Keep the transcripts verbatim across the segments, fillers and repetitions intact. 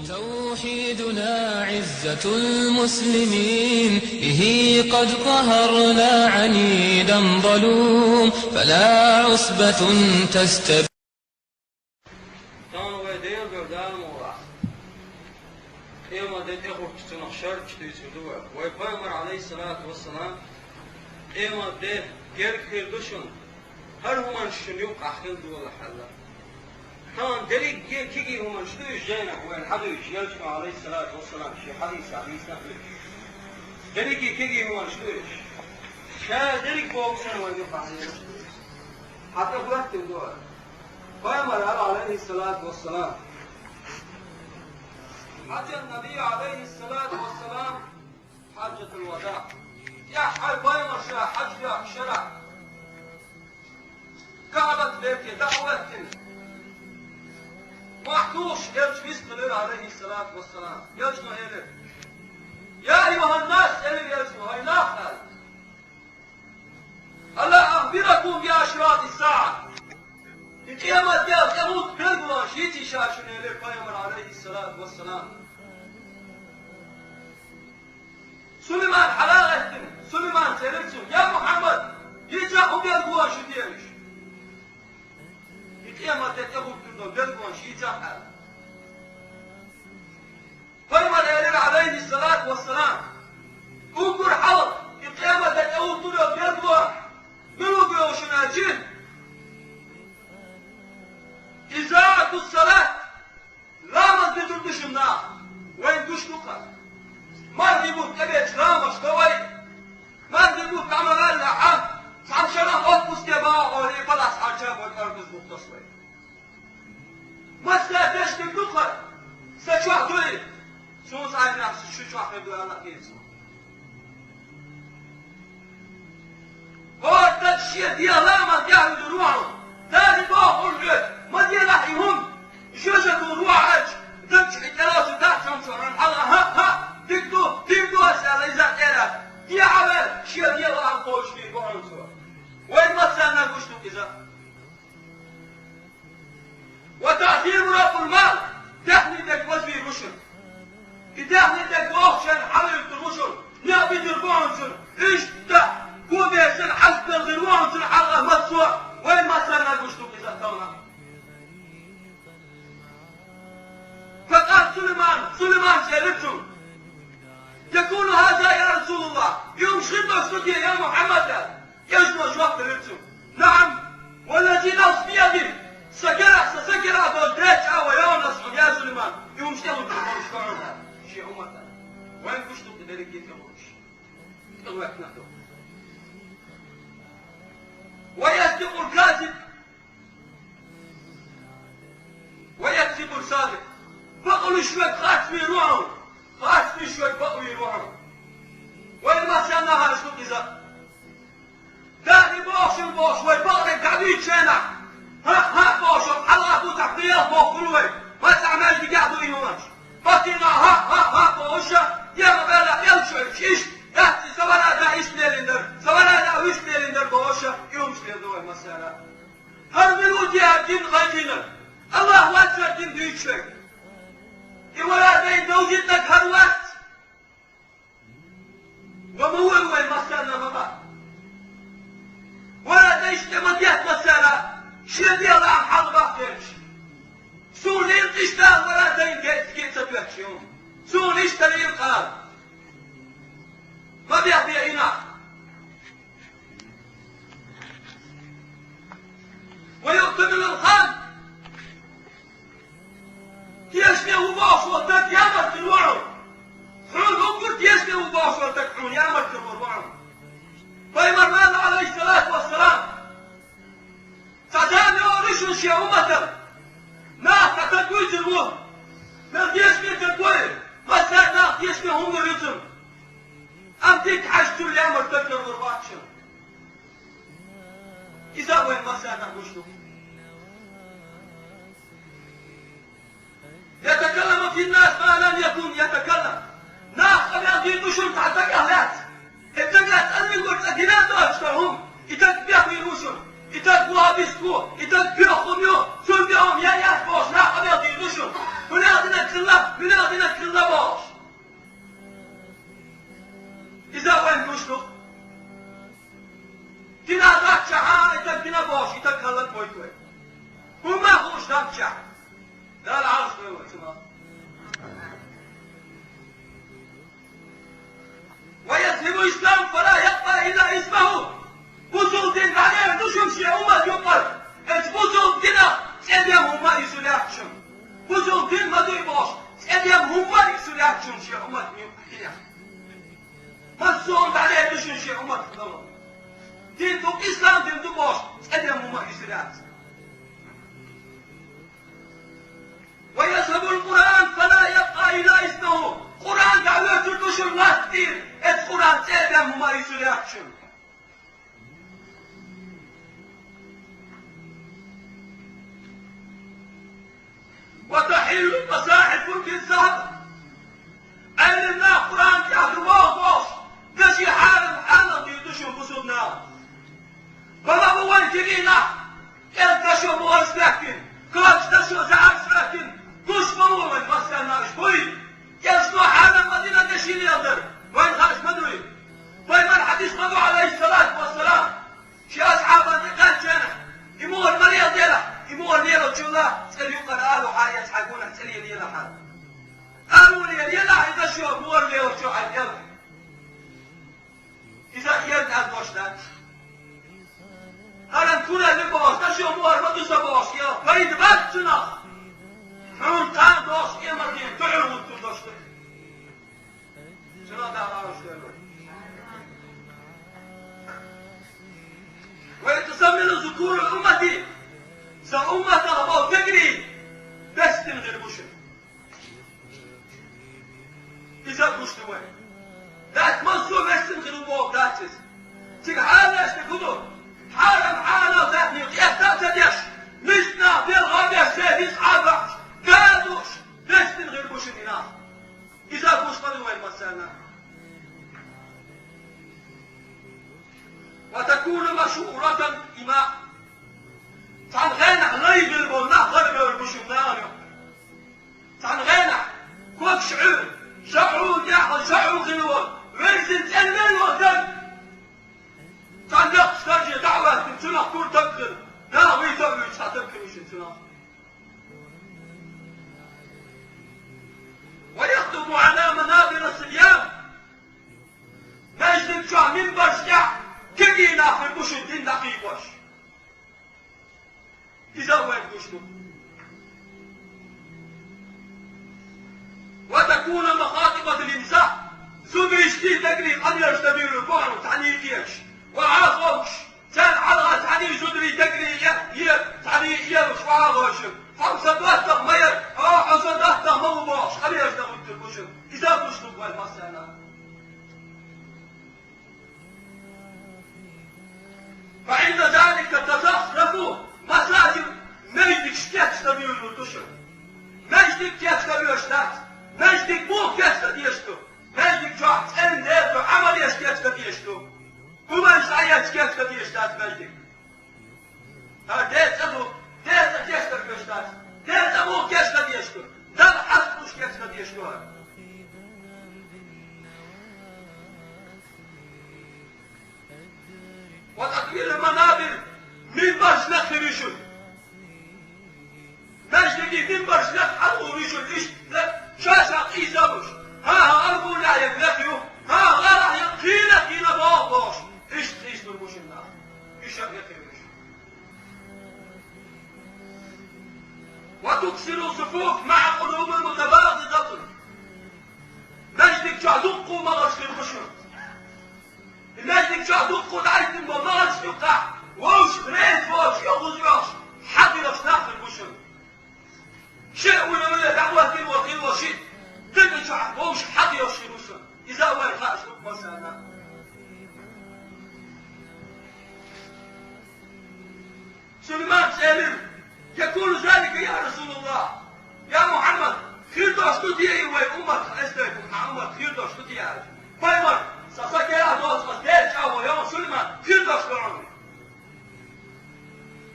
توحيدنا عزة المسلمين، به قد قهرنا عنيدا ظلوم، فلا عصبة تستبين. Тахана вай Дела дер Дала мукъалахь. Къемат де тӀехӀуттучунах шарт дуьйцур ду вай. Вай Пайхамар, алейхиссалату вассалам, къемат де герга хир ду шуна, хӀара хӀуманаш шуна юккъехь хила долахь аьлла. Тахана дерриге кегий хӀуманаш ду уьш жайнах вайна хьадуьйцуш, Элчано, алейхиссалату вассалам, шен хьадисехь дийцина ду уьш. Дерриге кегий хӀуманаш ду уьш. Ша дерриг боху санна вайна юккъехь хила ду уьш. Хьан тӀе хӀоьттина ду аьлла. Пайхамар аьлла, алейхиссалату вассалам. حج النبي عليه الصلاة والسلام حجة الوداع. ТӀехь хьай Пайхамар ша хьаж деш шарахь, КаӀбат берте дӀа а хӀоьттина, мохь тухуш, Элча вистхилира, алейхиссалату вассалам. Элчано элира: «يا أيها الناس», элира Элчано, хӀай нах, аьлла. «ألا أخبركم بأشراط الساعة». И къемат де тӀехӀутту билгалонаш йийций ша шуна, элира Пайхамар, алейхиссалату вассалам. Сулайман хьала а гӀеттина, Сулаймана элира цунна: «Я Мухьаммад, йийцахь хӀун билгалонаш ю те уьш? И къемат де тӀехӀуттур долу билгалонаш йийцахь», аьлла. Пайхамар элира, алейхиссалату вассалам: «Уггар хьалха и къемат де тӀехӀуттур йолу билгало мила ву шуна аьлча, изаӀату ссалат, ламаз дитур ду шуна нах». Вайна гуш ду-кх, мархий бутт тӀебеача ламазаш до вай, мархий бутт тӀе ма ваьллехь, цхьана шарахь отпуске бахьа олий, палас хьарча вай къаркъаза бутт досу вай. Массара дешниг ду-кх, сан чохь дуй, суна цхьа а нах шу чохь хир ду аьлла хета суна. ХӀора стаг шен дегӀан ламаз тӀехь вуьзур ву хьуна, Дала бохург хьоьца, ма делахь и хӀума, жоьжахатур ву хьо аьлча, даг чу хьи тӀелоцу дацам чу хьуна хьалха, хӀаъ, хӀаъ, дика ду, дика ду аса аьлла, иза тӀера, дехьа вер, шен дегӀан ламаз кхочушдийр бу хьуна цо. Вайн массарна гуш ду иза. وتعظيم رب المال, даьхни дерг вазвийр ву шуна. И даьхни дерг вохучарна хьалуьйтур ву шуна, некъ битур бу хьуна цунна, иштта, го бешан хьаьжбелхир ву хьуна цунна хьалха массо а, вайн массарна гуш ду иза товна. فقال سليمان, Сулаймана элира цунна: «يكون هذا يا رسول الله, и хӀумаш хир долуш ду те, я Мухьаммад?» аьлла. Элчано жоп делира цунна: «نعم، والذي نفسي بيده, сан карахь, сан, сан карахь долчу Делан чӀагӀо ян ас хьуна, я Сулайман, и хӀумаш тӀехӀуттур долуш ду хьуна шен умматана». Вайн гуш ду-кх дерриге тӀехӀуттуш. ТӀехӀоьттина ду. ويصدق الكاذب, ويكذب الصادق. Бакъ луьйш верг харц вийр ву хьуна, харц луьйш верг бакъ вийр ву хьуна. Вайн массарна хьаьжна ду иза. Дала бохуш, бохуш вай бакъдерг дӀадуьйцучу хенахь, хӀаъ, хӀаъ бохуш, хьалха бу цхьа кхин ялх бохург вай, массарна маьждигехь ду и хӀуманаш. Патина хӀаъ, хӀаъ, хӀаъ бохуш, тӀера баьлла элчойчу иштта, дац и сан вара да иштта лелийна дара, сан вара да вуьшта лелийна дара бохуш, и хӀумаш хир ду вай массара. ХӀара мила ву те хӀара дин кхайкхийнарг? АллахӀ вац хӀара дин дуьйцуш верг. И вара дайн довзийтинарг хӀара вац. Ва ма вара вай массарна ма баха. Вара дайша тӀе ма детта массара, шен дела а хьалабахтелаш. Суна лийна иштта вара дайн гецке ца тоьттуш ю. Суна иштта лийна кхара. Ма бехбе и нах. ويؤتمن الخان. Тешаме ву бохуш волу стаг ямарт хир ву хьуна. Хьуна уггар тешаме ву бохуш волу стаг хьуна ямарт хир ву хьуна. Пайхамар ваьлла, алейхиссалату вассалам, цхьа зама йогӀур ю шуна шен умматана. Наха цхьа стаг вуьйцур ву. Мел тешаме стаг ву и, массара нах тешаме хӀума луьйцур. Амма дика хьаьжча, цуьнан ямарт стаг хир вур вац шуна. Иза вайн массарна гуш ду. يتكلم في الناس ما لم يكن يتكلم. Нах къамел дийр ду шуна цхьа дагахь лаьцна. И дагахь цӀанвина гур цӀа дина а доцуш ду хӀума. И даг бехвийр ву шуна. И даг вахабист ву. И даг боьха хӀума ю. Цунна бехк ю, я яц бохуш, нах къамел дийр ду шуна. ХӀун аьлла динарг хилла, мила ويذهب الإسلام فلا يبقى إلا اسمه. Бусалба дин дӀадер ду шун шен уммат юкъара. Эцу бусалба динах цӀе дем хӀума а йисур яц шун. Бусалба дин ма дуй бохуш, цӀе дем хӀума а йисур яц шун шен уммат юкъара. Массо а дӀадер ду шун шен уммат хилар. Дин ду, ислам дин ду бохуш, цӀе дем хӀума а йисур яц. ويذهب القرآن فلا يبقى إلا اسمه. Къуръан дӀавоьцур ду шун латтийра, эцу Къуръан цӀе а дем хӀума а йисур яц шун. وتحل مصاحف بالذهب. Ӏелам нах Къуръан тӀехь ду боху бохуш, даши хьарам хьалха дийр ду шун бусалба наха. Бала бу вайн кегийнах, кӀел дашо мухӀарш баьхкина, кхочу дашо заьӀарш баьхкина, гуш ма ву вайн массарна уьш буй. КӀелшно хьарам ма дина даши леладар, вайн хууш ма дуй. Пайхамар хьадис ма ду, Ӏалайхиссалату вассалам, шен асхьабан тӀе кхаьчча, и мухӀар ма леладелахь, и мухӀар лелачул а цӀе юкъара алу хьан, я цхьа гонах цӀе лелаелахьара. Алу лелаелахь, и дашо мухӀар лелачу хьан лелахь. Иза ерг аз дош дац. ХӀара куралли бохуш, дашо мухӀар ма ду сан бохуш, я пайда бац цунах. Хьуна кхана дохуш, эмар дийна, дуьхьал хӀуттур дош ду. Цунах Дала Ӏалаш дойла вай. ويتزمل ذكور أمتي. Сан умматах болу дегри бестина хир бу шуна. Иза гуш ду вай. Дац массо а вестина хир ву боху дац иза. Цига хьалаш де хӀун ду? Хьарам хьанал даьхни къехта а ца деш, миска нах белха а беш, церан ницкъ Ӏа а бахьаш, да а дууш, вестина хир бу шуна и нах. Иза гуш ма ду вай массарна. وتكون مشهورة إماء. Цхьана гӀенах лай хилла болу нах ларбевр бу шуна нахана юкъара. Цхьана гӀенах когаш Ӏуьйра, ша Ӏуьйра яхьа, ша Ӏуьйра хилла волу, верзина цӀена мел волу даг. Цхьана даккхаш дарже дӀа а ваьттина, цунах кура таг хилла, наха вуьйцу а вуьйцу цхьа таг хилла ву шуна цунах. ويخطب على منابر الصبيان. Маьждиг чохь минбарш тӀехь кегий нах хир бу шуна дин дӀакхайкхош. Иза а вайна гуш ду. وتكون مخاطبة للنساء. Зударшций, декарий къамелаш дан буьйлур бу хьуна цхьаьний кхеташ, охьа а гӀовгӀаш, царна хьалха цхьаьний зударий, декарий е, е, цхьаьний елаш охьа а гӀовгӀаш. Хьо сан доттагӀа ма яра, хьо, хьо сан доттагӀа ма ву бохуш, къамелаш дан хӀуттур бу шуна. Иза а гуш ду вайна массарна. فعند ذلك تتخرب مساجد. Маьждигаш кечдан буьйлур ду шуна. Маьждиг кечдан боьш дац. Маьждиг муха кечдан дезаш ду? Маьждиг чохь цӀена Дела дуьхьа Ӏамал еш кечдан дезаш ду. ХӀуманаш дӀаэцна кечдан дезаш дац маьждиг. ХӀара децӀа ду, децӀа кечдан боьш дац. ДецӀа муха кечдан дезаш ду? Далла хьасталуш кечдан дезаш ду хӀара. وتطويل المنابر. Минбарш лакхир ю шуна. Маьждиге минбарш лакха хьалур ю шуна, иштта ша-ша къийсалуш. ХӀан-хӀа, аргӀулехь ян лакха ю, хӀан-хӀа, гӀалахь ян кхийла-кхийла боху бохуш. Иштта къийсалур бу шуна нах. Иштта лакхир ю шуна. وتكثر الصفوف مع قلوب متباغضة. Маьждиг чохь дуккха а магӀарш хир бу шуна. И маьждиг чохь дуккха а дӀахӀиттина болу магӀаршна юккъехь, вовшашка реза воцуш, йовхаза йохуш, хьагӀ йолуш нах хир бу шуна. Шен улле-улле дӀахӀоттийна волу хилла шиъ, декъа чохь вовшашка хьагӀ йолуш хир бу шуна. Иза а вайна хууш ду массарна. Сулаймана элира: «يكون ذلك يا رسول الله». Я Мухьаммад, хир долуш ду те и вай уммат, хьан уммат хир долуш ду те аьлла. Пайхамар, сан сакъерахь доцу аса Делан чӀагӀо, я Сулайман, хир долуш ду хьуна.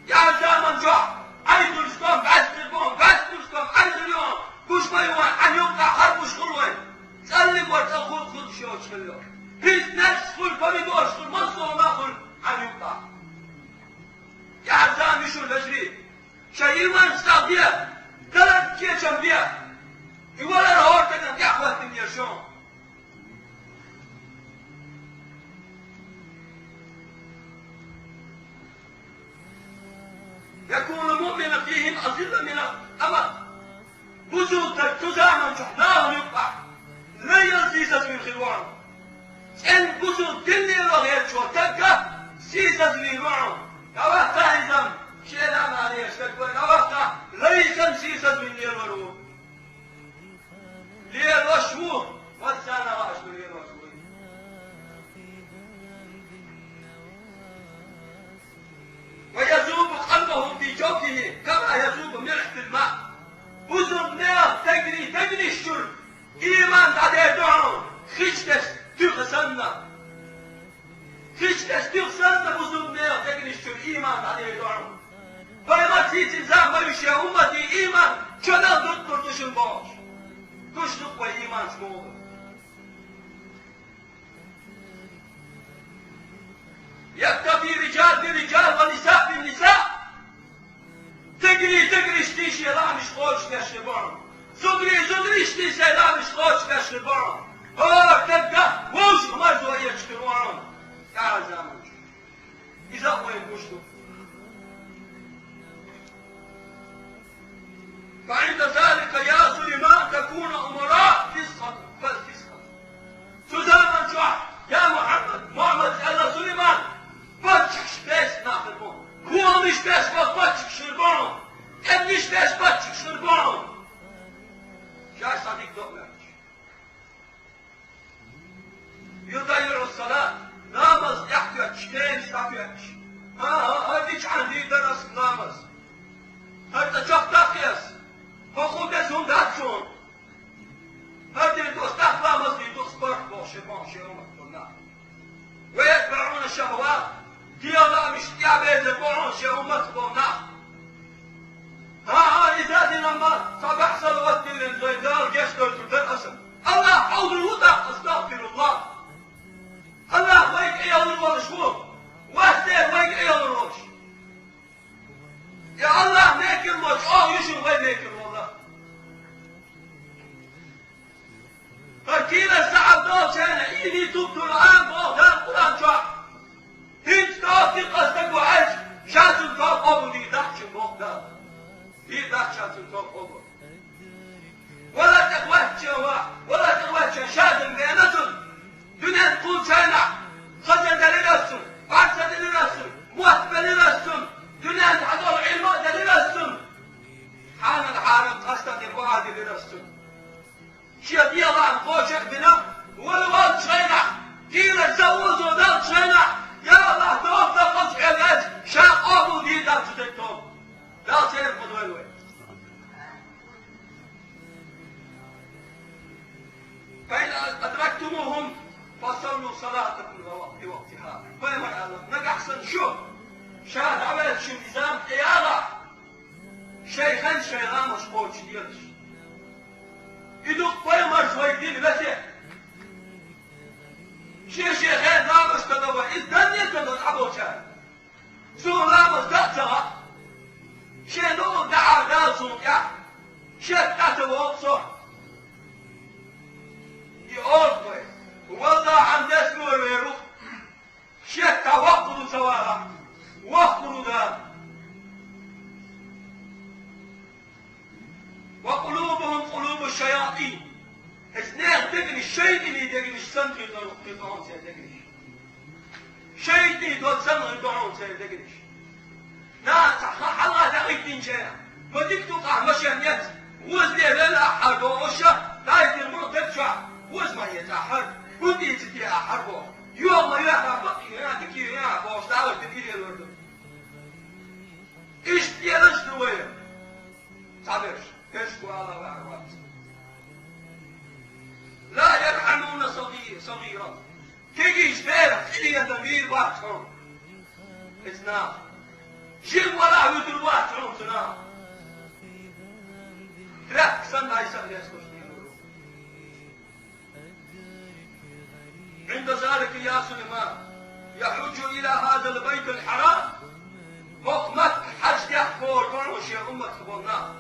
ТӀаьхьарчу заман чохь Ӏаьржа луьйш долу бӀаьстерг бу, бӀаьстерг бу, Ӏаьржа луьйш, гуш ма ю вайн, хьан юккъехь хӀара гуш хуьлу вайн. ЦӀаллиг вара цӀа хуьлу, хуьлуш йоцуш хилла. ХӀинца нерсаш хуьлу, помидораш хуьлу, массо а хуьлу хьан юккъехь. ТӀаьхьарчу заман ю шуна, вежарий. Шайн иманаш цӀа бе, далар кечам бе, И валар хӀора даган тӀехӀоттинера шун. يكون المؤمن فيهم أذل من الأمة. Бусалба стаг цу заман чухь нахана юкъахь лай яла сийсазвина хир ву хьуна. ЦӀена бусалба дин лело хетачу стагга сийсазвийр ву хьуна. ДӀавахка иза, шен а ма леш стаг вай, дӀавахка, лай санна сийсазвина лелор ву. Лелош ву, массарна а вааш ду лелош ву. ويذوب قلبهم في جوفه كما يذوب الملح في الماء. Бусалба нехан дегний дегнаш чуьра ийман дӀадер ду хьуна, хиш деш туьха санна. Хиш деш туьха санна бусалба нехан дегнаш чуьра ийман дӀадер ду хьуна. Пайхамар сийсаза ма ю шен умматан ийман чо дала дуккхур ду шуна бохуш. Гуш ду-кх вай ийманца муха ду. يكتفي رجال برجال ونساء بنساء. Дегний дегнаш тӀе шен лаамаш кхочушдеш хир бу хьуна. Зударий зударий тӀе шен лаамаш кхочушдеш хир бу хьуна. ХӀора стагга вовшах марзо эцаш хир ву хьуна. ТӀаьхьарчу заман чу. Иза а вайна гуш ду. فعند ذلك يا سليمان تكون أمراء فسقة، بل فسقة. Цу заман чохь, я Мухьаммад, Мухьаммад аьлла Сулайман, паччахьаш беш нах хир бу. Кхоамаш беш болу паччахьаш хир бу. ТӀемнаш беш паччахьаш хир бу. Шаьш схьадигадо моьттуш. يضيع الصلاة, ламаз тӀехь а тоьттуш, кхенаш дӀатоьттуш. ХӀан-хӀа, хӀара дича хьан дийр дара ас ламаз? ХӀара цӀа чохь даккхий ас? ХӀокхо беза хӀума дац суна? ХӀара дийр ду ас, даккха ламаз дийр ду ас, барх бохуш хир бу хьуна шен умматах болу нах. ويتبعون الشهوات, дегӀан лаамашна тӀаьхьа безар бу хьуна шен умматах болу нах. ХӀан-хӀа, иза динан ма, цхьа баьхьа салават диллина зой, Дала гечдойтур дара аса. АллахӀ хьовзур ву тӀаккха, астагӀфируллахӀ. АллахӀ вайга Ӏеялур волуш ву. Вац дера вайга Ӏеялур волуш. Я АллахӀ мекарло чӀогӀа ю шуна вай мекарло. ХӀара кийрара сахьаб долчарна Ӏийний туб тур ан боху Дала Къуръан чохь. ХӀинца доцу дикъа стаг ву аьлча, ша цунна тоба къобал дийр дац шуна боху Дала. Дийр дац ша цунна тоба къобал. Вала тӀехваьчча ва, вала тӀехваьчча ша дина вена цунна. Дуьнен кхуллучарна хаза делира цунна, бӀаьрса делира цунна, мотт белира цунна, дуьнен хьадолу Ӏилма а делира цунна. Хьанал хьарам къаста тӀе бу а делира цунна. Шен дегӀан кхочуш а бина, вала волчу хенахь, кийрара сан озо долчу хенахь, я АллахӀ, тоба дан хаза хьоьга аьлча, ша къобал дийр дац цу тайпа тоба. Дала церан ма дойла вай. فإن أدركتموهم فصلوا صلاتكم لوقتها. Пайхамар аьлла, нагахь санна шу, ша дӀаваьлла шуна и зама тӀеяхахь, шайн хенахь шайн ламазаш кхочушделаш. И ду-кх пайхамарша вайга дина весет. Шен-шен хенахь ламазаш дан вай, иза данне а дан дӀаболчара. Суна ламаз дан а ца хаьа. Шен дукъа дахьара Дала суна тӀехь. Шетта дӀа ца вогӀу со. И олу вай. Валлахьан деш лур вер ву. Шетта воккха ву ца вагӀахь, воккха ву Дала. وقلوبهم قلوب الشياطين. Эцу нехан дегнаш шайтӀанийн дегнаш санна хир ду хьуна церан дегнаш. ШайтӀанийн дог санна хир ду хьуна церан дегнаш. Наха цхьа хьалха дӀахӀиттинчарна, ма дика ду-кх ахь машен эцна, вуза де велла ахьара бохуш, дӀахӀиттина муха дерг чохь, вуза ма эца ахьара, хӀунда эцийти ахьара боху, йоха ма йоьхна, бакъ йоьхна, дика йоьхна бохуш, дӀа а ваьлла, дика лелор ду. Иштта лелаш ду вай. Цхьаберш, берш бу ала ваьхьа вац. لا يرحمون صغي-، صغيرا. Кегийчу берах къинхетам бийр бац хьуна. Иза наха. Жима валахь вуьтур вац хьуна цу наха. Тряпка санна айса а лестуш дийр ву. عند ذلك يا سليمان يحج إلى هذا البيت الحرام. ХӀокху Макка хьаж дехьа хӀора бу хьуна шен умматах болу нах.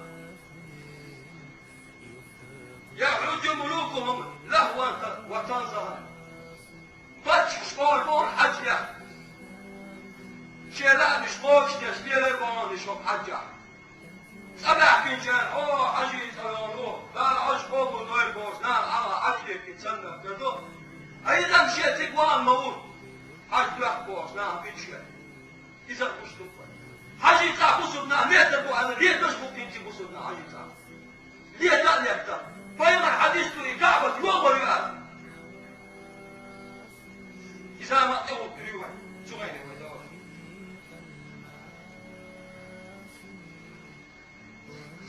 ملوكهم لهوا وتنزها. Паччахьаш боху хьаьжех. Шен лаамаш кхочушдеш лелар боху шуна хьаьжех. ЦӀа баьхкинчара, о, хьаьжий цӀа йолу, Дала хьожуш боху дойр бохуш, нана Ӏала хьаьжех санна хир ду. Ткъа иза шен цига вахана ма ву. Хьаьжа доьху бохуш, нана биташ. Иза гуш ду вай. Хьаьжий цӀа бусург нах летар бу аьлла, леташ бу кхин цига бусург нах хьаьжий цӀа. Лета а летта. Пайхамар хьадис ду и КаӀбат йогӀур ю аьлла. Иза ма тӀе ву дуьйна вай. Цу гӀайре вай догӀу.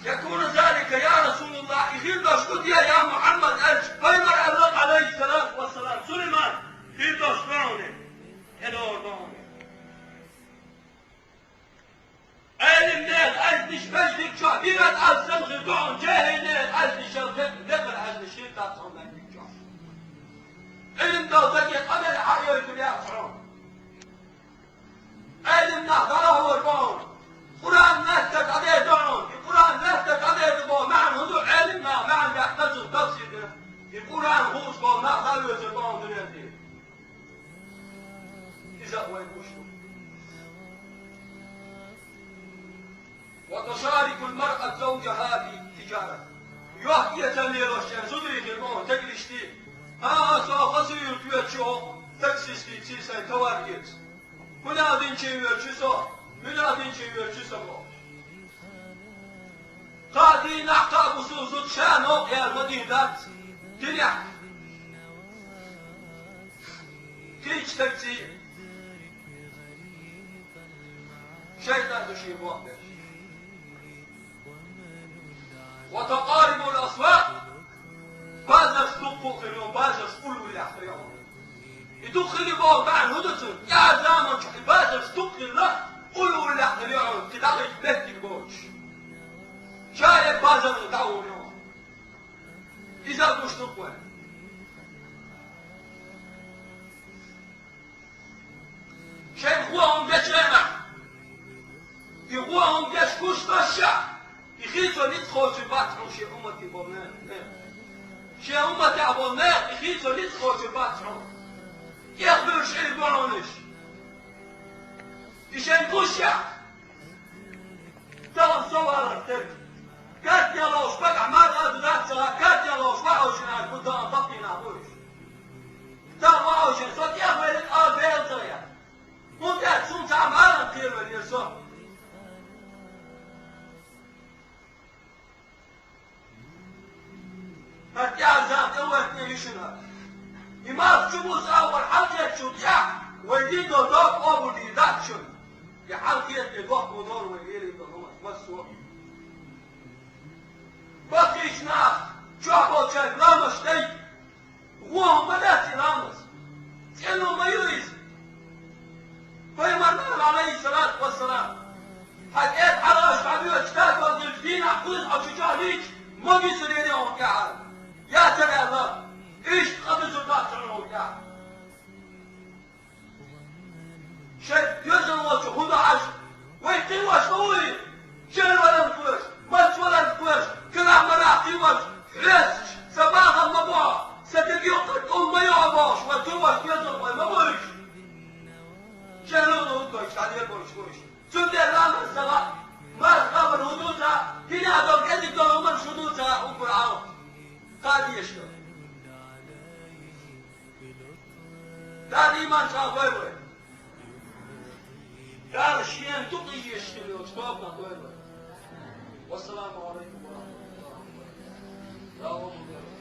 يكون ذلك يا رسول الله, и хир долуш ду те, я Мухьаммад, аьлча, пайхамар аьлла, Ӏалайхиссалату вассалам, Сулайман, хир долуш ду хьуна, тӀедогӀур ду хьуна. Ӏелим нехан аьзнаш маьждиг чохь дийран аз сан хир ду хьуна, жехӀил нехан аьзнаш декхар аьзнаш хир дац хьуна маьждиг чохь. Ӏилма долу дагахь къамел хьаоьцур яц хьуна. Ӏелим нах дӀалахьор боху. Къуръан лаьттар дӀадер ду хьуна. И Къуръан лаьттар дӀадер ду боху маьӀна хӀун ду? Ӏелим нах маьӀна баьхна цунна тафсир дина. И Къуръан хууш болу нах дӀавоьцур боху дуьнен тӀе. Иза вайн гуш ду. وتشارك المرأة زوجها في التجارة. Йохк-эцар лелош шен зударий хир боху стегалшкахь. ХӀан, со Хасавюрт воьдуш ву, таксистаца сайн товар эца. ХӀунда динчий воьдуш ву со? ХӀунда динчий воьдуш ву со боху. Кхаа дийнахь, кхаа бусулба зуда ша новкъа яьлла ма дийр дац. Динехь. Кхечу стагций. ШайтӀа ду шен боху дерш. وتقارب الأصوات. Базарш дуккха а хир ю, базарш уллохь хир ю. И дукха хир ю боху маьӀна хӀун ду цуьнан? ТӀаьхьара заманчохь и базарш дукха хилла, уллохь хир ю, кхин дӀахӀитта меттиг боцуш. Ша ерг базарна дӀагӀур ю. Иза а гуш ду вайн. Шайн гӀо хӀума дечу хенахь, и гӀо хӀума деш гуш дашшехь, и хийцо ницкъ кхочур бац хьуна шен уммате болу нехан. Шен умматехь болу нехан и хийцо ницкъ кхочур бац хьуна. ТӀехбуьйлуш Ӏийр бу хьуна уьш. И шайн гушшехь, тахана со валар терг. Картен ловш багахь марха а ду дац ца хаьа, картен ловш вахьуш аьлла бу дан баккхийнахь бу уьш. Тахана вахьуш, со тӀехвеллиг а бел ца яц. ХӀунда аьлча суна цхьа а марха кхеравеллера со. ХӀара тӀаьхьа зама тӀе вахана йишина. И марха чу бу ца вара хьалкхетачул тӀаьхьа, вай дийр долу дог къобалдийр дац шуна. И хьалкхетаме дохко дора вай лелийр долу хӀуманаш массо а. Баккхийчу наха чохь болчаьрга ламаз дай. ГӀо хӀума дац и ламаз. ЦӀено ма ю иза. Пайхамар ма аьлла, Ӏалайхиссалату вассалам: хьан кӀеда хьалхаш дӀабоьдуш, тӀаккха хилча дийнахь кхузахь хьо чу чохь лийча, магийсур яра хьуна тӀаьхьара. Яцара аьлла, иштта къа дуьсур дац хьуна хьуна тӀаьхьара. Шайн доьзалхочух хӀун до хьажа? Вай кхин ваша ма вуй? Шайн валар кхоьруш, маца валар кхоьруш, кхин а марах кхин ваша, хьоьстуш, сан бахам ма бохьа, сан дегайоккхур тӀом ма йохьа бохуш, вай кхин ваша доьзалхой ма бу уьш? Шайн луъу хӀуттуьйтуш дӀадерг болуш бу уьш. Цундела ламаз ца хаьа, марха хабар хӀун ду ца хаьа, хӀинца долу кӀезиг долу хӀуманаш хӀун ду ца хаьа, уггар Ӏалашо. Кхаа дезаш ду. Дала иман чӀагӀдойла вай. Дала шена тӀу къийсаш хила йолчу тобанах дойла вай. Вассаламу Ӏалайкум ва рахматуллахӀи ва баракатухӀу.